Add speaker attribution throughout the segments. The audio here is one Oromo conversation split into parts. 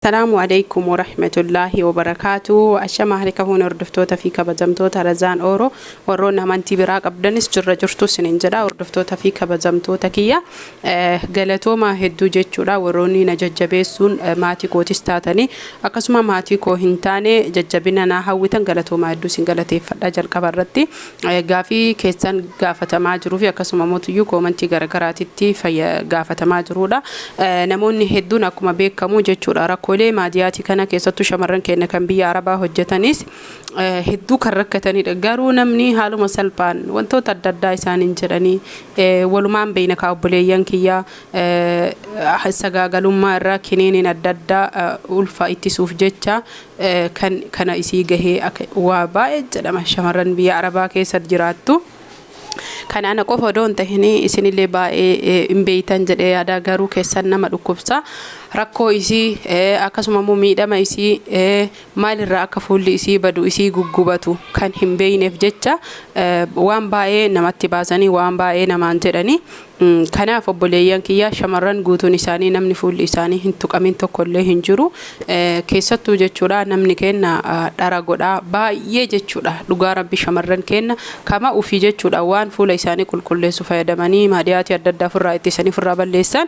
Speaker 1: Assalaamu Aleykum Warahmatullaahi Wabarakaatu. Ashama harka fuune hordoftoota fi kabajamtoota Razaan Ooro warroonni amantii biraa qabdanis jirra jirtu isinin jedha hordoftoota fi kabajamtoota kiyya galatooma hedduu jechuudha warroonni na jajjabeessuun maatii kootis taatanii akkasuma maatii koo hin taane jajjabina naa hawwitan galatooma hedduu isin galateeffadha jalqaba irratti gaafii keessan gaafatamaa jiruu fi akkasuma mootuyyuu koomantii garagaraatitti gaafatamaa jiruudha. Namoonni hedduun akkuma beekamu jechuudha rakkoolee maadiyaatii kana keessattuu shamarran keenya kan biyya Arabaa hojjetanis hedduu kan rakkatanidha. Garuu namni haaluma salphaan wantoota adda addaa isaaniin jedhanii walumaan beeyna kaa obboleeyyan kiyyaa sagaagalummaa irraa kiniiniin adda addaa ulfa ittisuuf jecha kan kana isii gahee waa baay'ee jedhama shamarran biyya Arabaa keessa jiraattu. Kana ana qofa odoo hin tahin isinillee baay'ee hin beeytan jedhee yaada garuu keessan nama dhukkubsa. Rakkoo isii akkasuma immoo miidhama isii maalirraa akka fuulli isii badu isii guggubatu kan hin beeyneef jecha waan baay'ee namatti baasanii waan baay'ee namaan jedhanii. Kanaaf obboleeyyan kiyya shamarran guutuun isaanii namni fuulli isaanii hin tuqamin tokkollee hin jiru. Keessattuu jechuudha namni keenna dhara godha baay'ee jechuudha dhugaa rabbi shamarran keenna kama ufii jechuudha waan fuula isaanii qulqulleessu fayyadamanii maadiyaatii adda addaa ofirraa ittisanii ofirraa balleessan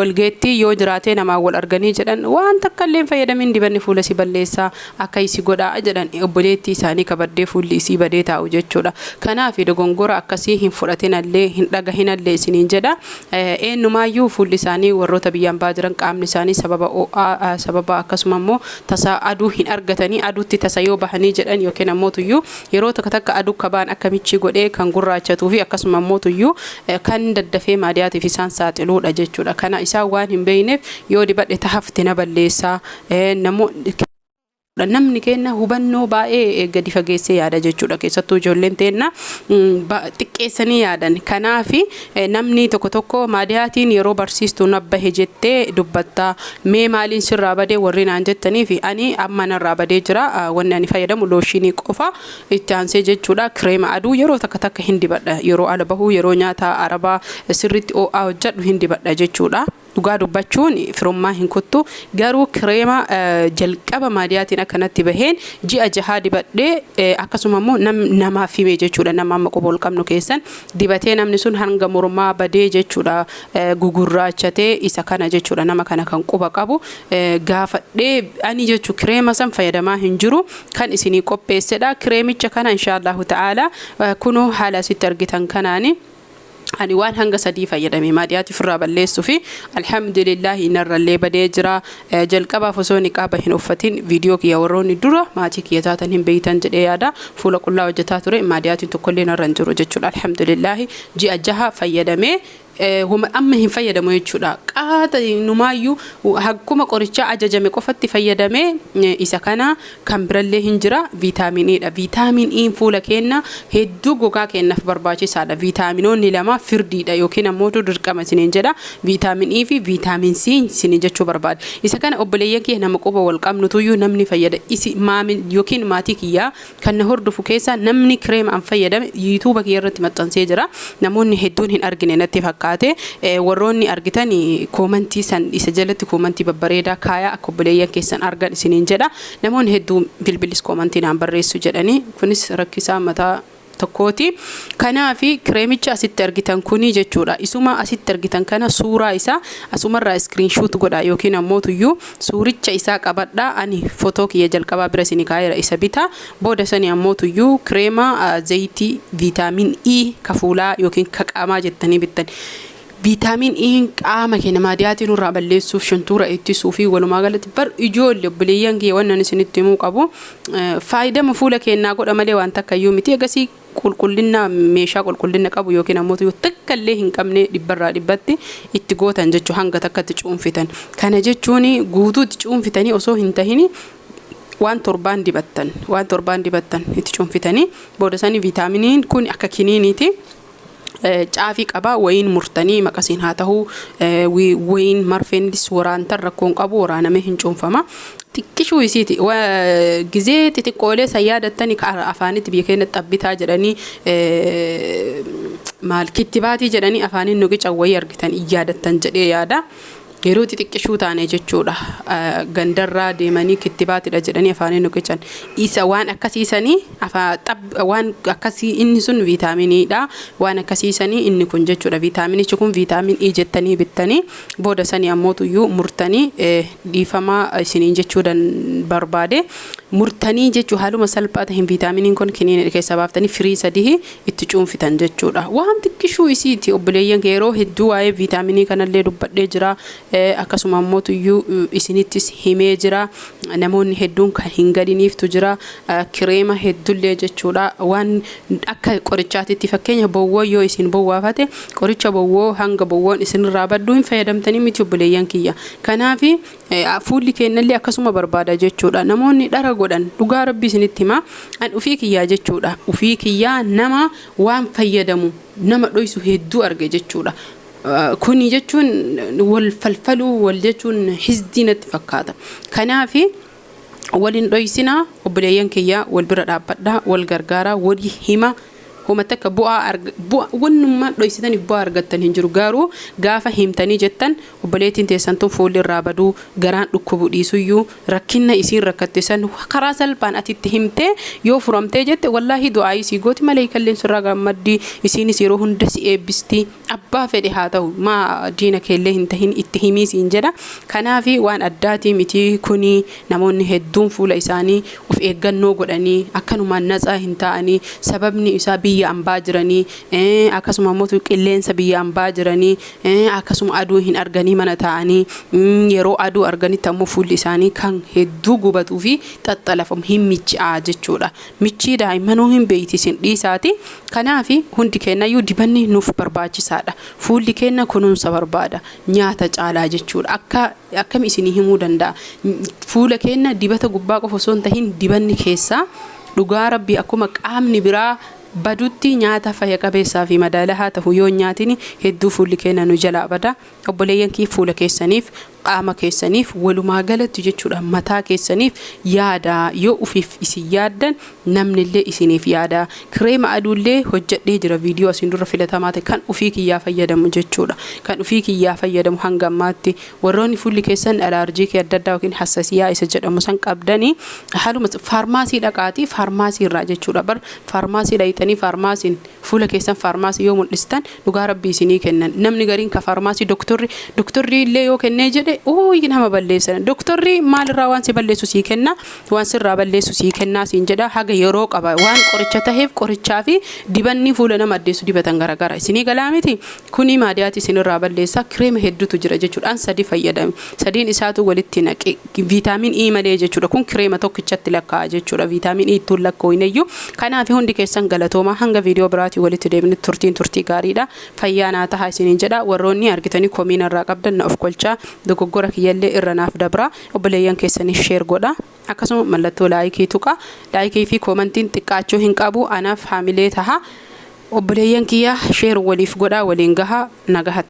Speaker 1: walgeettii yoo jiraatee namaan wal arganii jedhan waan takka illee hin fayyadamin dibanni fuula si balleessaa akka isi godhaa jedhan obboleettii isaanii kabaddee fuulli isii badee taa'u jechuudha. Kanaaf dogongora akkasii hin fudhatinallee hin dhagahinallee isiniin jedha. Eenyumaayyuu fuulli isaanii warroota biyya ambaa jiran qaamni isaanii sababa ho'aa sababa akkasuma immoo tasa aduu hin argatanii aduutti tasa yoo bahanii jedhan yookiin ammoo tuyyuu yeroo takka takka aduu kabaan akka michii godhee kan gurraachatuu fi akkasuma ammoo tuyyuu kan daddafee maadiyaatiif isaan saaxiluudha jechuudha. Kana isaan waan hin beekneef yoo dibadhe tahafte na balleessaa namni keenya hubannoo baay'ee gadi fageessee yaada jechuudha. Keessattuu ijoolleen teenna xiqqeessanii yaadan. Kanaaf namni tokko tokko maadiyaatiin yeroo barsiistu na bahe jettee dubbatta. Mee maaliin sirraa badee warri naan jettaniif ani amma narraa badee jira. Wanni ani fayyadamu looshinii qofa itti aansee jechuudha. Kireema aduu yeroo takka takka hin dibadha. Yeroo ala bahuu yeroo nyaata arabaa sirriitti ho'aa hojjedhu hin dibadha jechuudha. Dhugaa dubbachuun firummaa hin kuttu. Garuu kireema jalqaba maadiyaatiin akkanatti baheen ji'a jahaa dibadhee akkasuma immoo namaaf hime jechuudha. Nama amma quba ol qabnu keessan dibatee namni sun hanga mormaa badee jechuudha. Gugurraachatee isa kana jechuudha. Nama kana kan quba qabu gaafadhee ani jechuu kireema san fayyadamaa hin jiru. Kan isinii qopheessedha. Kireemicha kana inshaallahu ta'ala kunoo haala asitti argitan kanaani. Ani waan hanga sadii fayyadame maadiyaati ofirraa balleessuu fi alhamdulillaahi narrallee badee jira. Jalqabaaf osoo niqaaba hin uffatin viidiyoo kiyya warroonni dura maatii kiyya taatan hin beeytan jedhee yaada. Fuula qullaa hojjetaa ture maadiyaatiin tokkollee narra hin jiru jechuudha. Alhamdulillaahi ji'a jaha fayyadamee amma hin fayyadamu jechuudha. Qaata numaayyuu akkuma qorichaa ajajame qofatti fayyadamee isa kana kan birallee hin jira viitaamin E dha. Viitaamin E fuula keenna hedduu gogaa keennaaf barbaachisaadha. Viitaaminoonni lama firdiidha yookiin ammoo dirqama isiniin jedha. Viitaamin E fi viitaamin C isiniin jechuu barbaada. Isa kana obboleeyyan kiyya nama quba wal qabnutuyyuu namni fayyada. Isi maamil yookiin maatii kiyyaa kan na hordofu keessaa namni kireema an fayyadame yuutuuba kiyya irratti maxxansee jira. Namoonni hedduun hin argine natti fakkaate. Warroonni argitan koomantii san isa jalatti koomantii babbareedaa kaayaa akka obboleeyyan keessan argan isiniin jedha. Namoonni hedduu bilbilis koomantii naan barreessu jedhanii kunis rakkisaa mataa tokkooti. Kanaaf kireemicha asitti argitan kuni jechuudha. Isuma asitti argitan kana suuraa isaa asumarraa iskiriinshuut godha yookiin ammoo tuyyuu suuricha isaa qabadha. Ani fotoo kiyya jalqabaa bira isinii kaa'eera isa bita. Booda sani ammoo tuyyuu kireema zayitii viitaamin E ka fuulaa yookiin ka qaamaa jettanii bittan. Viitaamin E qaama keenya maadiyaatii nurraa balleessuuf, shuntuura ittisuu fi walumaa galatti bar ijoolle obboleeyyan kiyya wannan isinitti himuu qabu faayidama fuula keenyaa godha malee waan takka iyyuu miti. Egasii qulqullinna meeshaa qulqullinna qabu yookiin ammoo takka illee hin qabne dhibbarraa dhibbatti itti gootan jechuu hanga takkatti cuunfitan. Kana jechuun guutuu itti cuunfitanii osoo hin tahini waan torbaan dibattan waan torbaan dibattan itti cuunfitanii booda sanii viitaaminiin kun akka kiniiniiti. Caafii qaba wayiin murtanii maqasiin haa ta'u wayiin marfeenis waraantan rakkoon qabu waraanamee hin cuunfama. Xiqqishuu isiiti gizee xixiqqoolee san yaadattani afaanitti biyya keenya xabbitaa jedhanii maal kittibaatii jedhanii afaaniin nu qican wayii argitan yaadattan jedhee yaada. Yeroo xixiqqishuu taane jechuudha. Gandarraa deemanii kittibaatidha jedhanii afaanii nu qican. Isa waan akkasiisanii waan akkasii inni sun viitaaminiidha. Waan akkasiisanii inni kun jechuudha. Viitaaminichi kun viitaamin E jettanii bittanii booda sanii ammootuyyuu murtanii, dhiifamaa isiniin jechuu barbaade, murtanii jechuu haaluma salphaa ta'een viitaaminiin kun kiniina keessaa baaftanii firii sadii itti cuunfitan jechuudha. Waan xiqqishuu isiiti, obboleeyyan. Yeroo hedduu waa'ee viitaaminii kanallee dubbadhee jira. Akkasuma ammootuyyuu isinittis himee jira. Namoonni hedduun kan hin galiniiftu jira. Kireema hedduullee jechuudha. Waan akka qorichaatitti, fakkeenya bowwoo yoo isin bowwaafate, qoricha bowwoo hanga bowwoon isinirraa badduu hin fayyadamtanii miti, obboleeyyan kiyya? Kanaaf fuulli keenyallee akkasuma barbaada jechuudha. Namoonni dhara godhan, dhugaa rabbi isinitti hima. An ufii kiyyaa jechuudha. Ufii kiyyaa nama waan fayyadamu nama dhoysu hedduu arge jechuudha. Kuni jechuun wal falfaluu wal jechuun hizdii natti fakkaata. Kanaafi waliin dhoysinaa, obboleeyyan kiyyaa, wal bira dhaabbadhaa, wal gargaaraa, walii hima. Homa takka bu'aa wannummaa dhoysitaniif bu'aa argattan hin jiru. Garuu gaafa himtanii jettan, obboleettiin teessan tun fuulli irraa baduu, garaan dhukkubu dhiisuyyuu, rakkinna isiin rakkatte san karaa salphaan ati itti himtee yoo furamtee jette, wallaahi du'aa isii gooti, maleekalleen sirraa gammaddi, isiinis yeroo hunda si eebbisti. Abbaa fedhe haa ta'u, maa diina keellee hin tahin, itti himii siin jedha. Kanaafi waan addaatii miti kuni. Namoonni hedduun fuula isaanii of eeggannoo godhanii akkanumaan natsaa hin ta'anii. Sababni isaa biyya ambaa jiranii, akkasuma immoo qilleensa biyya ambaa jiranii, akkasuma aduu hin arganii mana taa'anii. Yeroo aduu arganitti ammoo fuulli isaanii kan hedduu gubatuu fi xaxxalafamu hin michi'aa jechuudha. Michii daa'immanuu hin beeyti isin dhiisaati. Kanaafi hundi keenyayyuu dibanni nuuf barbaachisaadha. Fuulli keenya kunuunsa barbaada. Nyaata caalaa jechuudha. Akka akkami isinii himuu danda'a? Fuula keenya dibata gubbaa qofa osoo hin tahin, dibanni keessaa, dhugaa rabbii, akkuma qaamni biraa badutti nyaata fayya qabeessaa fi madaalahaa ta'u yoo nyaatin hedduu fuulli keenya nu jalaa bada. Obboleeyyan kiyya, fuula keessaniif, qaama keessaniif, walumaa galatti jechuudha, mataa keessaniif yaada. Yoo ufiif isin yaaddan, namnillee isiniif yaada. Kireema aduullee hojjedhee jira, viidiyoo asiin dura filatamaa ta'e kan ufii kiyyaa fayyadamu jechuudha. Kan ufii kiyyaa fayyadamu hanga ammaatti. Warroonni fuulli keessan alaarjiikii adda addaa yookiin hassasiyaa isa jedhamu san qabdanii, haaluma faarmaasii dhaqaatii, faarmaasii irraa jechuudha. Bar faarmaasii dhayxanii, faarmaasiin fuula keessan faarmaasii yoo mul'istan, dhugaa rabbii isinii kennan. Namni gariin ka faarmaasii doktorri illee yoo kennee jedhe, uuyi, nama balleessan. Doktorri maalirraa waan si balleessu sii kenna, waan sirraa balleessu sii kennaa siin jedha. Haga yeroo qaba waan qoricha taheef, qorichaa fi dibanni fuula nama addeessu dibatan garagara isinii galaa miti? Kuni maadiyaati isinirraa balleessa. Kireema hedduutu jira jechuudha. An sadi fayyadame, sadiin isaatu walitti naqe, viitaamin E malee jechuudha. Kun kireema tokkichatti lakkaa'a jechuudha, viitaamin E ittuun lakkooyneyyuu. Kanaaf hundi keessan galatoomaa. Hanga viidiyoo biraatiin walitti deebinu turtiin turtii gaariidha. Fayyaa naa tahaa isiniin jedha. Warroonni argitanii komiina irraa qabdan na of kolchaa, dogoggora kiyyallee irra naaf dabra. Obboleeyyan keessaniif share godha, akkasuma mallattoo laayikii tuqa. Laayikii fi koomantiin xiqqaachuu hin qabu, anaaf haamilee taha. Obboleeyyan kiyya, share waliif godhaa, waliin gahaa, nagahatti.